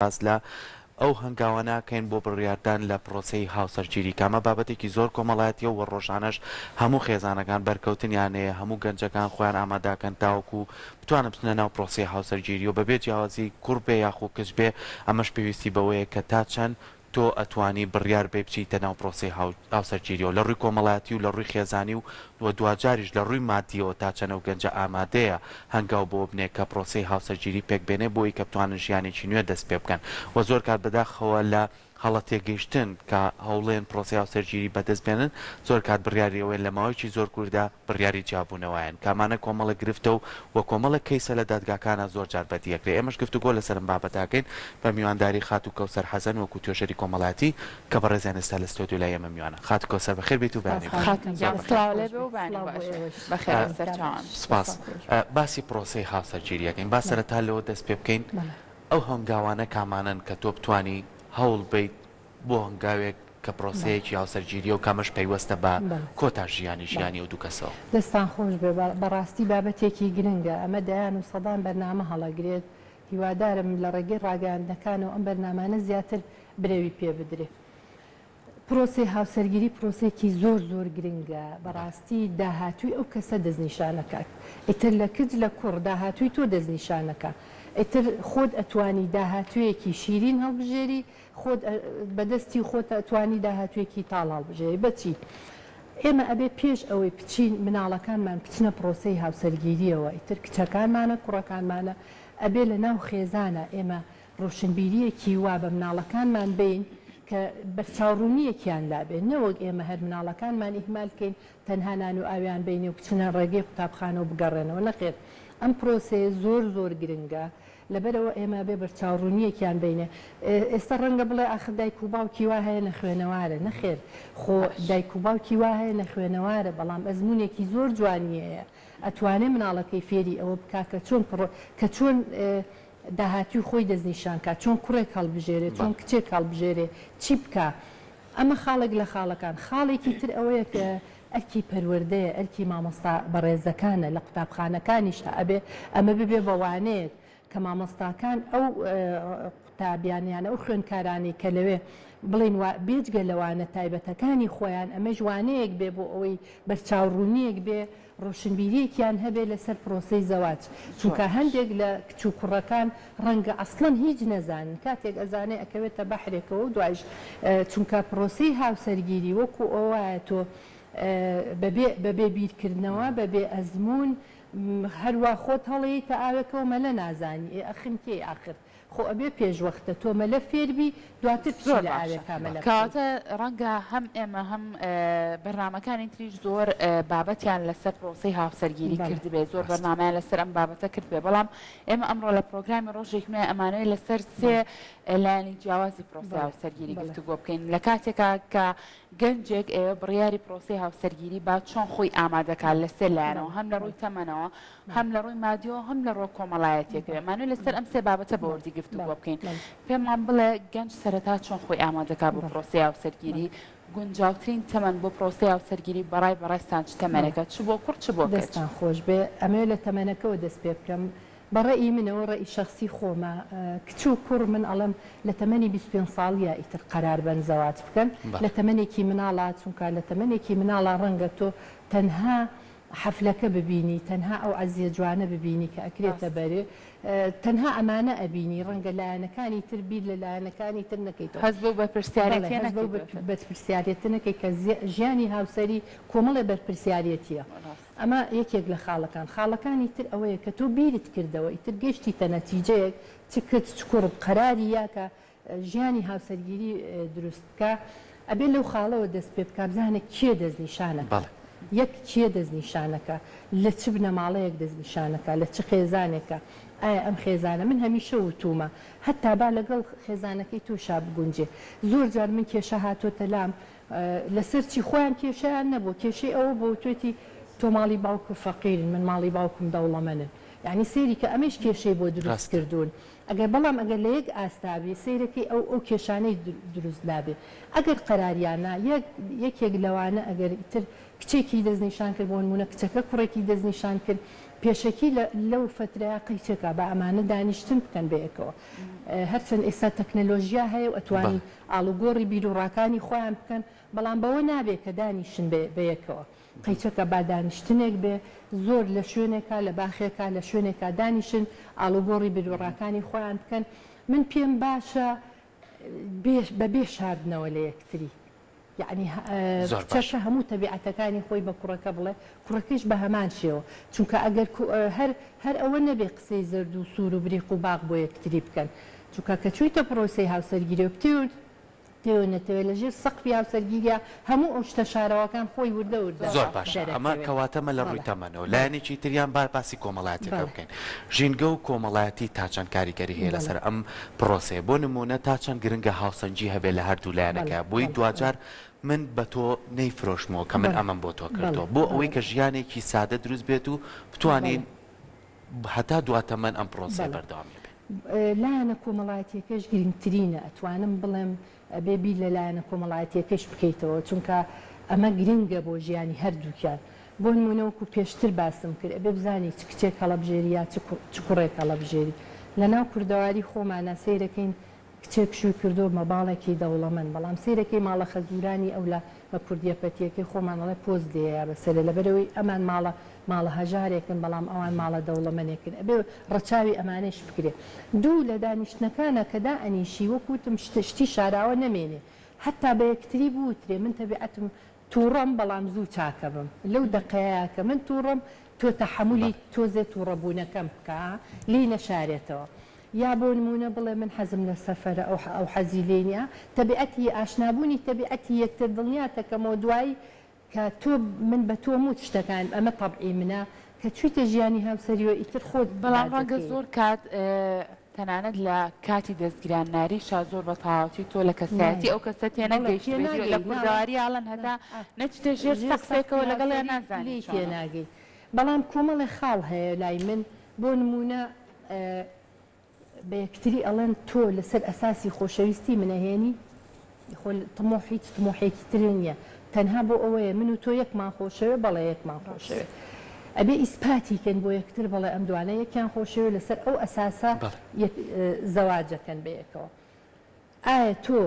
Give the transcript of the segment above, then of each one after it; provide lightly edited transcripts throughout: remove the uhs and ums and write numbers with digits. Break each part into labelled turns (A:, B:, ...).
A: باس لە ئەو هەنگاوانە ئەکەین بۆ بڕیاردان لە پرۆسەی هاوسەرگیری کە ئەمە بابەتێکی زۆر کۆمەڵایەتیە و ڕۆژانەش هەموو خێزانەکان بەرکەوتنیان هەیە هەموو گەنجەکان خۆیان ئامادەکەن تاوەکو بتوانن بچنە ناو پرۆسەی هاوسەرگیری و بەبێ جیاوازی کوڕ بێ یاخو کچ بێ ئەمەش پێویستی بەوەیە کە تا چەند تۆ ئەتوانی بڕیار بەی بچیتە ناو پرۆسەی هاوسەرگیریەوە لە ڕووی کۆمەڵایەتی و لە ڕووی خێزانی و و دواجاریش لە ڕووی مادیەوە تا چەند ئەو گەنجە ئامادەیە هەنگاو بۆ بنێ کە پرۆسەی هاوسەرگیری پێک بێنێ بۆی کە بتوانن ژیانێکی نوێ دەست پێ بکەن و زۆر کات بەداخەوە لە هەڵە تێگەیشتن کە هەوڵێن پرۆسەی هاوسەرگیری بەدەست بێنن زۆر کات بڕیاری ئەوەیە لە ماوەیەکی زۆر کورتدا بڕیاری جیابوونەوەیان کە ئەمانە کۆمەڵێک گرفتە و و کۆمەڵێک کەیسە لە دادگاکانا زۆر جار بەدی ئەکرێ ئێمەش گفتوگۆ لەسەر ئەم بابەتە ئەکەین بە میوانداری خاتوو کەوسەر حەسەن وەکو توێژەری کۆمەڵایەتی کە بەڕێزیان ئێستا لە ستۆدیۆ لای ئێمە میوانە خاتوو کەوسەر بەخێر بێیت و بەیانی باش.
B: خاتوو گیان
A: زۆر بەخێر.
B: سڵاو لێ بێ و بەیانی
C: سڵاو بۆ
B: باش
C: ئێوەش.
B: بەخێر
C: سڵاو
B: سەرچاوان.
A: سپاس.
C: سڵاو بۆ ئێوەش.
A: باسی پرۆسەی هاوسەرگیری ئەکەین با
C: بەڵێ.
A: سەرەتا لەوە دەست پێ بکەین
C: بەڵێ.
A: ئەو هەنگاوانە کامانەن کە تۆ بتوانی هەوڵ بەیت بۆ هەنگاوێک کە پرۆسەیەکی هاوسەرگیریە و کامەش پەیوەستە بە کۆتا ژیانی ژیانی ئەو دوو کەسەوە.
C: دەستتان خۆش بێ بەڕاستی بابەتێکی گرنگە ئەمە دەیان و سەدان بەرنامە هەڵەگرێت هیوادارم لە ڕێگەی ڕاگەیاندنەکانەوە ئەم بەرنامانە زیاتر برەوی پێ بدرێ. پرۆسەی هاوسەرگیری پرۆسەیەکی زۆر زۆر گرنگە بەڕاستی داهاتووی ئەو کەسە دەستنیشانەکات ئیتر لە کچ لە کوڕ داهاتووی تۆ دەستنیشانەکا ئیتر خۆت ئەتوانی داهاتوویەکی شیرین هەڵبژێری خۆت بە دەستی خۆت ئەتوانی داهاتوویەکی تاڵ هەڵبژێری بە چی؟ ئێمە ئەبێ پێش ئەوەی بچین مناڵەکانمان بچنە پرۆسەی هاوسەرگیریەوە ئیتر کچەکانمانە کوڕەکانمانە ئەبێ لە ناو خێزانا ئێمە ڕۆشنبیریەکی وا بە مناڵەکانمان بەین کە بەرچاوڕوونیەکیان لابێ نەوەک ئێمە هەر مناڵەکانمان ئیهمال کەین تەنها نان و ئاویان بەینێ و بچنە ڕێگەی قوتابخانە و بگەڕێنەوە نەخێر ئەم پرۆسەیە زۆر زۆر گرنگە لەبەرئەوە ئێمە ئەبێ بەرچاوڕوونیەکیان بەینێ ئێستا ڕەنگە بڵێ ئاخر دایک و باوکی وا هەیە نەخوێنەوارە نەخێر خۆ دایک و باوکی وا هەیە نەخوێنەوارە بەڵام ئەزموونێکی زۆر جوانی هەیە ئەتوانێ مناڵەکەی فێری ئەوە بکا کە چۆن پڕۆ کە چۆن داهاتووی خۆی دەستنیشان کا، چۆن کوڕێک هەڵبژێرێ، چۆن کچێک هەڵبژێرێ، چی بکا. ئەمە خاڵێک لە خاڵەکان. خاڵێکی تر ئەوەیە کە ئەرکی پەروەردەیە، ئەرکی مامۆستا بەڕێزەکانە لە قوتابخانەکانیشا ئەبێ ئەمە ببێ بە وانەیەک کە مامۆستاکان ئەو قوتابیان یان ئەو خوێندکارانەی کە لەوێ بڵێین وا بێجگە لە وانە تایبەتەکانی خۆیان ئەمەیش وانەیەک بێ بۆ ئەوەی بەرچاوڕوونییەک بێ ڕۆشنبیریەکیان هەبێ لەسەر پرۆسەی زەواج چونکە هەندێک لە کچ و کوڕەکان ڕەنگە ئەسڵەن هیچ نەزانن کاتێک ئەزانێ ئەکەوێتە بەحرێکەوە و دوایش چونکە پرۆسەی هاوسەرگیری وەکو ئەوە وایە تۆ بەبێ بەبێ بیرکردنەوە بەبێ ئەزموون هەروا خۆت هەڵێیتە ئاوێکەوە مەلە نازانی ئێ ئەخنکێی ئاخر خۆ ئەبێ پێش وەختە تۆ مەلە فێر بی دواتر بچی
B: زۆر
C: لە
B: باشە
C: ئاوێکا مەلە بکەی.
B: کەواتە ڕەنگە هەم ئێمە هەم بەرنامەکانی تریش زۆر بابەتیان لەسەر پرۆسەی هاوسەرگیری
C: بەڵێ.
B: کردبێ زۆر
A: ڕاستە.
B: بەرنامەیان لەسەر ئەم بابەتە کردبێ بەڵام ئێمە ئەمڕۆ لە پرۆگرامی ڕۆژێک نوێ ئەمانەوێ لەسەر سێ
C: بەڵێ.
B: لایەنی جیاوازی پرۆسەی
C: بەڵێ.
B: هاوسەرگیری
C: بەڵێ.
B: گفتوگۆ بکەین لە کاتێکا کە گەنجێک ئەیەوێ بڕیاری پرۆسەی هاوسەرگیری با چۆن خۆی ئامادەکات
C: بەڵێ.
B: لە سێ لایەنەوە
C: بەڵێ.
B: هەم لە
C: بەڵێ.
B: ڕووی تەمەنەوە هەم لە ڕووی مادیەوە هەم لە ڕووە کۆمەڵایەتیەکەوە ئەمانەوێ لەسەر ئەم سێ بابەتە بە وردی گفتوگۆ بکەین پێمان بڵێ گەنج سەرەتا چۆن خۆی ئامادەکا بۆ پرۆسەی هاوسەرگیری گونجاوترین تەمەن بۆ پرۆسەی هاوسەرگیری بەڕای بەڕێزتان چ تەمەنێکە چ بۆ کوڕ چ بۆ کچ؟
C: دەستتان خۆش بێ ئەمەوێ لە تەمەنەکەوە دەست پێ بکەم بە ڕەئی منەوە ڕەئی شەخسی خۆمە کچ و کوڕ من ئەڵێم لە تەمەنی 25 ساڵیە ئیتر قەرار بەن زەواج بکەن لە تەمەنێکی مناڵا چونکە لە تەمەنێکی مناڵا ڕەنگە تۆ تەنها حەفلەکە ببینی تەنها ئەو عەزیە جوانە ببینی کە ئەکرێتە بەرێ تەنها ئەمانە ئەبینی ڕەنگە لایەنەکانی تر بیر لە لایەنەکانی تر نەکەیتەوە
B: هەست بەو
C: بەڵێ
B: بەرپرسیارێتیە
C: هەست بەو
B: نەکەیتەوە.
C: بەرپرسیارێتە نەکەی کە ژیانی هاوسەری کۆمەڵێ بەرپرسیارێتیە
B: ڕاستە.
C: ئەمە یەکێک لە خاڵەکان خاڵەکانی تر ئەوەیە کە تۆ بیرت کردەوە ئیتر گەشتیتە نەتیجەیەک چ کچ چ کوڕ قەراری یا کە ژیانی هاوسەرگیری دروست بکا ئەبێ لەو خاڵەوە دەست پێ بکا بزانێ کێ دەستنیشانەکا
A: بەڵێ.
C: یەک کێ دەستنیشانەکا لە چ بنەماڵەیەک دەستنیشانەکا لە چ خێزانێکە ئایا ئەم خێزانە من هەمیشە وتوومە هەتا با لەگەڵ خێزانەکەی تۆشا بگونجێ زۆر جار من کێشە هاتۆتە لام لەسەر چی خۆیان کێشەیان نەبووە کێشەی ئەوە بووە وتوێتی تۆ ماڵی باوکت فەقیرن من ماڵی باوکم دەوڵەمەنن یانی سەیری کە ئەمەیش کێشەی بۆ دروست
A: ڕاستە.
C: کردوون. ئەگەر بەڵام ئەگەر لە یەک ئاستا بی سەیرەکەی ئەو ئەو کێشانەی دروست نابێ ئەگەر قەراریان نا یەک یەکێک لەوانە ئەگەر ئیتر کچێکی دەستنیشان کرد بۆ نموونە کچەکە کوڕێکی دەستنیشان کرد پێشەکی لە لەو فەترەیا قەیچەکە با ئەمانە دانیشتن بکەن بەیەکەوە هەرچەند ئێستا تەکنەلۆژیا هەیە و ئەتوانی ئاڵوگۆڕی بیروڕاکانی خۆیان بکەن بەڵام بەوە نابێ کە دانیشن بەیەکەوە قەیچەکە با دانیشتنێک بێ زۆر لە شوێنێکا لە باخێکا لە شوێنێکا دانیشن ئاڵوگۆڕی بیروڕاکانی خۆیان بکەن من پێم باشە بێ بە بێ شاردنەوە لە یەکتری یەعنی
A: زۆر باشە.
C: کچەکە هەموو تەبیعەتەکانی خۆی بە کوڕەکە بڵێ کوڕەکەیش بە هەمان شێوە چونکە ئەگەر هەر هەر ئەوە نەبێ قسەی زەرد و سوور و بریق و باق بۆ یەکتری بکەن چونکە کە چوویتە پڕۆسەی هاوسەرگیریەوە بتەوێ بتەوێ نەتەوێ لە ژێر سەقفی هاوسەرگیریا هەموو ئەو شتە شارەوەکان خۆی وردە وردە
A: زۆر باشە ئەمە
C: دەرەکەوێ
A: کەواتە مە لە ڕووی
C: بەڵێ
A: تەمەنەوە
C: بەڵێ
A: لایەنێکی تریان با باسی کۆمەڵایەتیەکە
C: بەڵێ
A: بکەین ژینگە و کۆمەڵایەتی تا چەند کاریگەری هەیە
C: بەڵێ
A: لەسەر ئەم پڕۆسەیە بۆ نموونە تا چەند گرنگە هاوسەنگی هەبێ لە هەردوو
C: بەڵێ
A: لایەنەکە بۆی
C: بەڵێ بەڵێ
A: دواجار من بە تۆ نەیفرۆشمەوە کە من
C: بەڵێ
A: ئەمەم بۆ تۆ
C: بەڵێ
A: کردووە بۆ ئەوەی
C: بەڵێ
A: کە ژیانێکی سادە دروست بێت و
C: بەڵێ
A: بتوانین هەتا دوا تەمەن ئەم پڕۆسەیە
C: بەڵێ
A: بەردەوامی هەبێ.
C: لایەنە کۆمەڵایەتیەکەش گرنگترینە ئەتوانم بڵێم ئەبێ بیر لە لایەنە کۆمەڵایەتیەکەش بکەیتەوە چونکە ئەمە گرنگە بۆ ژیانی هەردووکیان بۆ نمونە وەکو پێشتر باسم کرد ئەبێ بزانی چ کچێک هەڵەبژێری یا چ کوڕێک هەڵەبژێری لەناو کوردەواری خۆمانا سەیرەکەین کچێک شووی کردووە بە ماڵێکی دەوڵەمەند، بەڵام سەیرەکەی ماڵە خەزوورانی ئەولا بە کوردییە پەتییەکەی خۆمان ئەڵێ پۆز لێیە بەسەرێ لەبەرئەوەی ئەمان ماڵە ماڵە هەژارێکن بەڵام ئەوان ماڵە دەوڵەمەنێکن ئەبێ ڕەچاوی ئەمانەیش بکرێ دوو لە دانیشتنەکانا کە دائەنیشی وەک وتم شت شتی شاراوە نەمێنێ هەتا بە یەکتری بوترێ من تەبیعەتم توڕەم بەڵام زوو چاکەبم لەو دەقەیە کە من توڕەم تۆ تەحەمولی تۆزێ توڕەبوونەکەم بکە لێی نەشارێتەوە یا بۆ نموونە بڵێ من حەزم لە سەفەرە ئەو ئەو حەزی لێی نیە تەبیعەتی ئاشنابوونی تەبیعەتی یەکتر دڵنیاتەکەمەوە دوایی کە تۆ من بە تۆم وت شتەکان ئەمە تەبعی منە کە چویتە ژیانی هاوسەریەوە ئیتر خۆت
B: بەڵام ڕەنگە
C: باجەکەی.
B: زۆر کات تەنانەت لە کاتی دەستگیران ناریشا زۆر بە تەواوەتی تۆ لە کەسایەتی ئەو کەسە تێنەگەیشتبێت لە کوردەواری ئەڵێن هەتا نەچیتە ژێر سەقفێکەوە لەگەڵیان نازانی
C: لێی
B: چۆنە.
C: تێناگەی بەڵام کۆمەڵێ خاڵ هەیە لای من بۆ نموونە بە یەکتری ئەڵێن تۆ لەسەر ئەساسی خۆشەویستی من ئەهێنی خۆ تموح هیچ تموحێکی تر نییە تەنها بۆ ئەوەیە من و تۆ یەکمان خۆشەوێ بەڵێ یەکمان خۆشەوێ ئەبێ ئیسپاتی کەن بۆ یەکتر بەڵێ ئەم دوانە یەکیان خۆشەوێ لەسەر ئەو ئەساسە یەک زەواجەکەن بەیەکەوە ئایا تۆ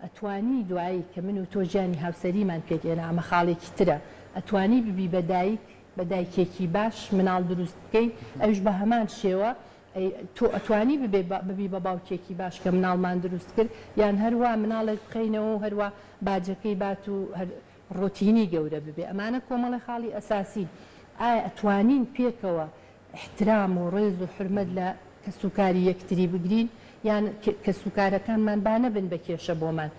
C: ئەتوانی دوایی کە من و تۆ ژیانی هاوسەریمان پێک هێنا ئەمە خاڵێکی ترە ئەتوانی ببی بە دایک بە دایکێکی باش مناڵ دروست بکەی ئەویش بە هەمان شێوە ئەی تۆ ئەتوانی ببێ ببی بە باوکێکی باش کە مناڵمان دروست کرد یان هەروا مناڵێک بخەینەوە و هەروا باجەکەی بات و هەر ڕۆتینی گەورە ببێ ئەمانە کۆمەڵێ خاڵی ئەساسین ئایا ئەتوانین پێکەوە ئیحترام و ڕێز و حورمەت لە کەسوکاری یەکتری بگرین یان کەسوکارەکانمان با نەبن بە کێشە بۆمان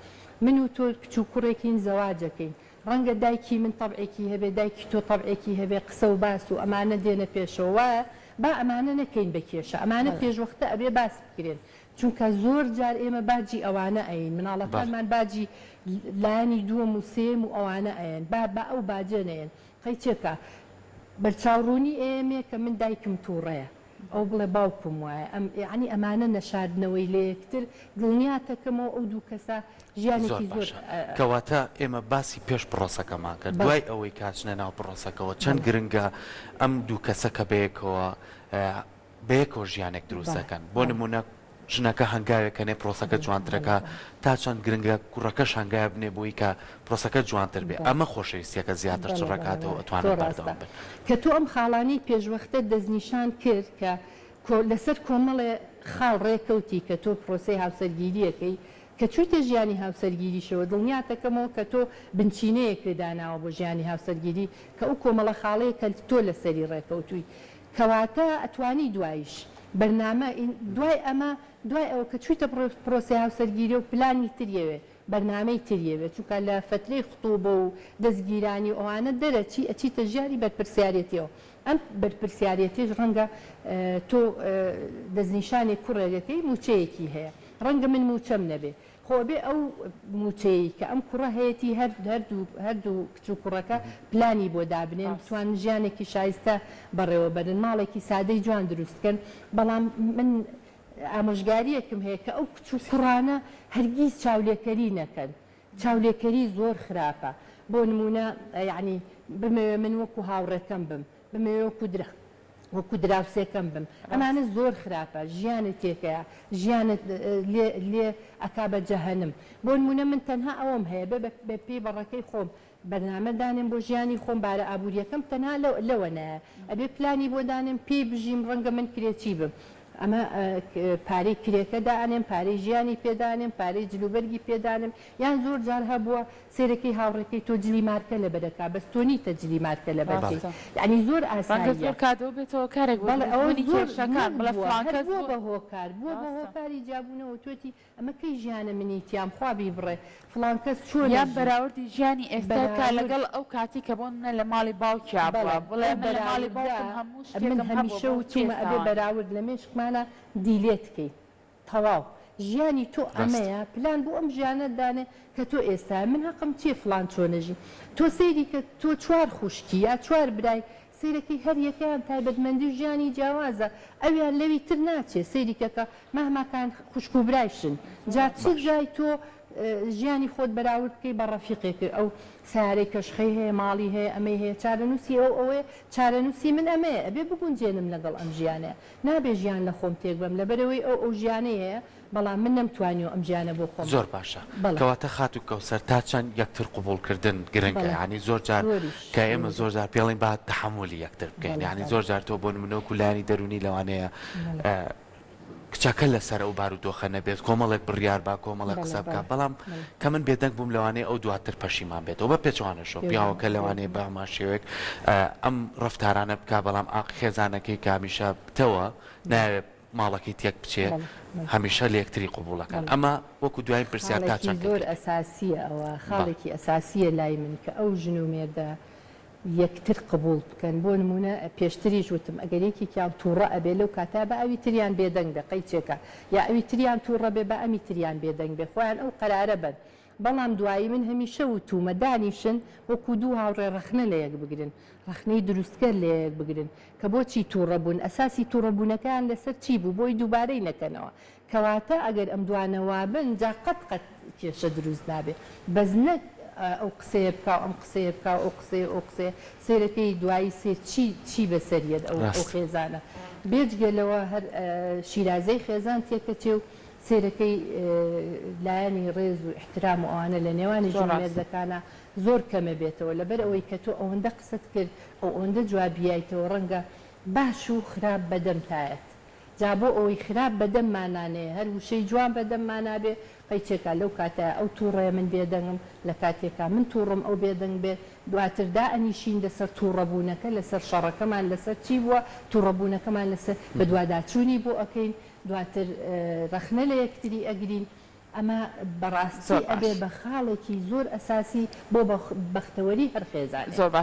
C: من و تۆ کچ و کوڕێکین زەواجەکەین ڕەنگە دایکی من تەبعێکی هەبێ دایکی تۆ تەبعێکی هەبێ قسە و باس و ئەمانە دێنە پێشەوە وایە با ئەمانە نەکەین بە کێشە ئەمانە پێشوەختە ئەبێ باس بکرێن چونکە زۆر جار ئێمە باجی ئەوانە ئەیین مناڵەکانمان باجی لایەنی دووەم و سێیەم و ئەوانە ئەیەن با با ئەو باجە نەیەن قەیچێکە بەرچاوڕوونی ئێمێ کە من دایکم توڕەیە ئەو بڵێ باوکم وایە ئەم یەعنی ئەمانە نەشاردنەوەی لەیەکتر دڵنیاتەکەمەوە ئەو دوو کەسە
A: زۆر
C: ژیانێکی زۆر
A: باشە کەواتە ئێمە باسی پێش پڕۆسەکەمان کرد
C: بەڵێ
A: دوای ئەوەی کە ئەچنە ناو پڕۆسەکەوە چەند
C: بەڵێ
A: گرنگە ئەم دوو کەسە کە بەیەکەوە بەیەکەوە ژیانێک دروست
C: بەڵێ
A: دەکەن بۆ
C: بەڵێ
A: نمونە ژنەکە هەنگاوێکە نێ پرۆسەکە
C: بەڵێ بەڵێ
A: جوانترەکە
C: بەڵێ
A: تا چەند گرنگە کوڕەکەش هەنگاوێ بنێ بۆی کە پرۆسەکە جوانتر بێ
C: بەڵێ
A: ئەمە خۆشەویستیەکە زیاتر
C: بەڵێ بەڵێ
A: چڕەکاتەوە
C: وایە
A: ئەتوانن
C: زۆر ڕاستە
A: بەردەوام بن.
C: کە تۆ ئەم خاڵانەی پێشوەختەت دەستنیشان کرد کە کۆ لەسەر کۆمەڵێ خاڵ ڕێکەوتی کە تۆ پرۆسەی هاوسەرگیریەکەی کە چویتە ژیانی هاوسەرگیریشەوە دڵنیاتەکەمەوە کە تۆ بنچینەیەکت داناوە بۆ ژیانی هاوسەرگیری کە ئەو کۆمەڵە خاڵەیە کە تۆ لەسەری ڕێکەوتوی کەواتە ئەتوانی دوایش بەرنامە دوای ئەمە دوای ئەوە کە چویتە پرۆسەی هاوسەرگیریەوە پلانی تریەوێ بەرنامەی تریەوێ چونکە لە فەترەی خطوبە و دەستگیرانی و ئەوانە دەرەچی ئەچیتە ژیانی بەرپرسیارێتیەوە ئەم بەرپرسیارێتیەش ڕەنگە تۆ دەستنیشانی کوڕێک ئەکەی موچەیەکی هەیە ڕەنگە من موچەم نەبێ خۆ ئەبێ ئەو موچەیەی کە ئەم کوڕە هەیەتی هەر هەردوو هەردوو کچ و کوڕەکە پلانی بۆ دابنێن
B: ڕاست.
C: بتوانن ژیانێکی شایستە بەڕێوە بەرن ماڵێکی سادەی جوان دروست کەن بەڵام من. ئامۆژگاریەکم هەیە کە ئەو کچ و کوڕانە هەرگیز چاولێکەری نەکەن چاولێکەری زۆر خراپە بۆ نمونە یەعنی بمەوێ من وەکو هاوڕێکەم بم بمەوێ وەکو درا وەکو دراوسێکەم بم ئەمانە زۆر خراپە ژیانت تێکەیە ژیانت لێ لێ ئەکا بە جەهەنم بۆ نمونە من تەنها ئەوەم هەیە بێ بە پێی بەڕەکەی خۆم بەرنامە دانێم بۆ ژیانی خۆم بارە ئابوریەکەم تەنها لەوە نایە ئەبێ پلانی بۆ دانێم پێی بژیم ڕەنگە من کرێچی بم ئەمە پارەی کرێکە دائەنێم پارەی ژیانی پێ دانێم پارەی جلوبەرگی پێ دانێم یان زۆر جار هەبووە سەیرەکەی هاوڕێکەی تۆ جلی مارکە لەبەرەکا بەس تۆ نیتە جلی مارکە لەبەرکەی
B: ڕاستە
C: یانی زۆر
B: ڕەنگە
C: ئاساییە
B: زۆر کات ئەوە بێتە هۆکارێک بۆ
C: بەڵێ ئەوە
B: دروستبوونی
C: زۆر
B: کێشەکان
C: نەک
B: بڵێ
C: بووە
B: فڵان
C: هەر
B: کەس
C: بووە
B: بۆ
C: بە هۆکار بووە بە
B: ڕاستە
C: هۆکاری جیابوونەوە تۆتی ئەمە کەی ژیانە منی تیام خوا بیبڕێ فڵان کەس چۆن
B: یان
C: ئەژی.
B: بەراوردی ژیانی ئێستای بکا
C: بەراورد.
B: لەگەڵ ئەو کاتی کە بۆ نمونە لە ماڵی باوکیا بووە
C: بەڵێ
B: بڵێ
C: ئەو
B: من لە ماڵی
C: بەراوردە
B: باوکم هەموو
C: من
B: شتێکم هەبووە
C: هەمیشە
B: بۆ چی
C: وتومە
B: ئێستا
C: ئەبێ
B: وام.
C: بەراورد لە مێشکمانا delete کەین تەواو ژیانی تۆ
A: ڕاستە.
C: ئەمەیە پلان بۆ ئەم ژیانەت دانێ کە تۆ ئێستا من هەقم چیە فڵان چۆن ئەژی تۆ سەیری کە تۆ چوار خوشکی یا چوار برای سەیرەکەی هەر یەکەیان تایبەتمەندی و ژیانی جیاوازە ئەویان لەوی تر ناچێ سەیری کە کە مهما کان خوشک و برایشن جا چ
A: باش.
C: جای تۆ ژیانی خۆت بەراورد بکەی بە ڕەفیقێک ئەو سەیارەی کەشخەی هەیە ماڵی هەیە ئەمەی هەیە چارەنووسی ئەو ئەوەیە چارەنووسی من ئەمەیە ئەبێ بگونجێنم لەگەڵ ئەم ژیانەیە نابێ ژیان لە خۆم تێک بەم لەبەرئەوەی ئەو ئەو ژیانەی هەیە بەڵام من نەمتوانیوە ئەم ژیانە بۆ خۆم
A: زۆر باشە
C: بەڵێ.
A: کەواتە خاتوو کەوسەر تا چەند یەکتر قبوڵ کردن گرنگە
C: بەڵێ
A: یانی زۆر جار
C: زۆریش
A: کە ئێمە
C: گرنگە.
A: زۆر جار پێڵین با تەحەمولی یەکتر بکەین
C: بەڵێ
A: یانی
C: بەڵێ.
A: زۆر جار تۆ بۆ نمونە وەکو لایەنی دەروونی لەوانەیە
C: بەڵێ.
A: کچەکە لەسەر ئەو بارودۆخە نەبێت کۆمەڵێک بڕیار با کۆمەڵێک
C: بەڵێ
A: قسە بکا
C: بەڵێ
A: بەڵام
C: بەڵێ.
A: کە من بێدەنگ بووم لەوانەیە ئەو دواتر پەشیمان بێتەوە بە پێچەوانەشەوە
C: بێگومان
A: پیاوەکە لەوانەیە
C: بێگومان.
A: بە هەمان شێوەیەک ئەم ڕەفتارانە بکا بەڵام ئاق خێزانەکەی کە هەمیشە پتەوە
C: بەڵێ.
A: نایەوێ ماڵەکەی تێک بچێ
C: بەڵێ بەڵێ.
A: هەمیشە لە یەکتری قبوڵەکەن
C: بەڵێ.
A: ئەمە وەکو دوایین پرسیار تا
C: خاڵێکی
A: چەند
C: زۆر
A: گرنگە؟
C: ئەساسییە ئەوە
A: بەڵێ.
C: خاڵێکی ئەساسییە لای من کە ئەو ژن و مێردە یەکتر قبوڵ بکەن بۆ نمونە پێشتریش وتم ئەگەر یەکێکیان توڕە ئەبێ لەو کاتە با ئەوی تریان بێدەنگ بێ قەیچێکە یا ئەوی تریان توڕە بێ با ئەمی تریان بێدەنگ بێ خۆیان ئەو قەرارە بەن بەڵام دوایی من هەمیشە وتومە دانیشن وەکو دوو هاوڕێ ڕەخنە لە یەک بگرن ڕەخنەی دروستکەر لە یەک بگرن کە بۆچی توڕە بوون ئەساسی توڕە بوونەکەیان لەسەر چی بوو بۆی دووبارەی نەکەنەوە کەواتە ئەگەر ئەم دوانە وابن جا قەت قەت کێشە دروست نابێ بەس نەک ئەو قسەیە بکا و ئەم قسەیە بکا و ئەو قسەیە و ئەو قسەیە سەیرەکەی دوایی سێ چی چی بەسەر یەت ئەو ئەو
A: ڕاستە.
C: خێزانە بێجگە لەوە هەر شیرازەی خێزان تێکەچێ و سەیرەکەی لایەنی ڕێز و ئیحترام و ئەوانە لە نێوانی
B: زۆر
C: ژن و
B: ڕاستە.
C: مێردەکانا زۆر کەمە بێتەوە لەبەر ئەوەی کە تۆ ئەوەندە قسەت کرد ئەو ئەوەندە جوابی یایتەوە ڕەنگە باش و خراپ بەدەمتایەت جا بۆ ئەوەی خراپ بە دەممانا نەیە هەر وشەی جوان بە دەممانا بێ قەیچێکا لەو کاتەیا ئەو توڕەیە من بێدەنگم لە کاتێکا من توڕەم ئەو بێدەنگ بێ دواتر دائەنیشین لەسەر توڕە بوونەکە لەسەر شەڕەکەمان لەسەر چی بووە توڕە بوونەکەمان لەسەر بەدواداچوونی بۆ ئەکەین دواتر ڕەخنە لە یەکتری ئەگرین ئەمە بەڕاستی
B: زۆر باش.
C: ئەبێ بە خاڵێکی زۆر ئەساسی بۆ بەختەوەری هەر خێزانێک.
B: زۆر باش.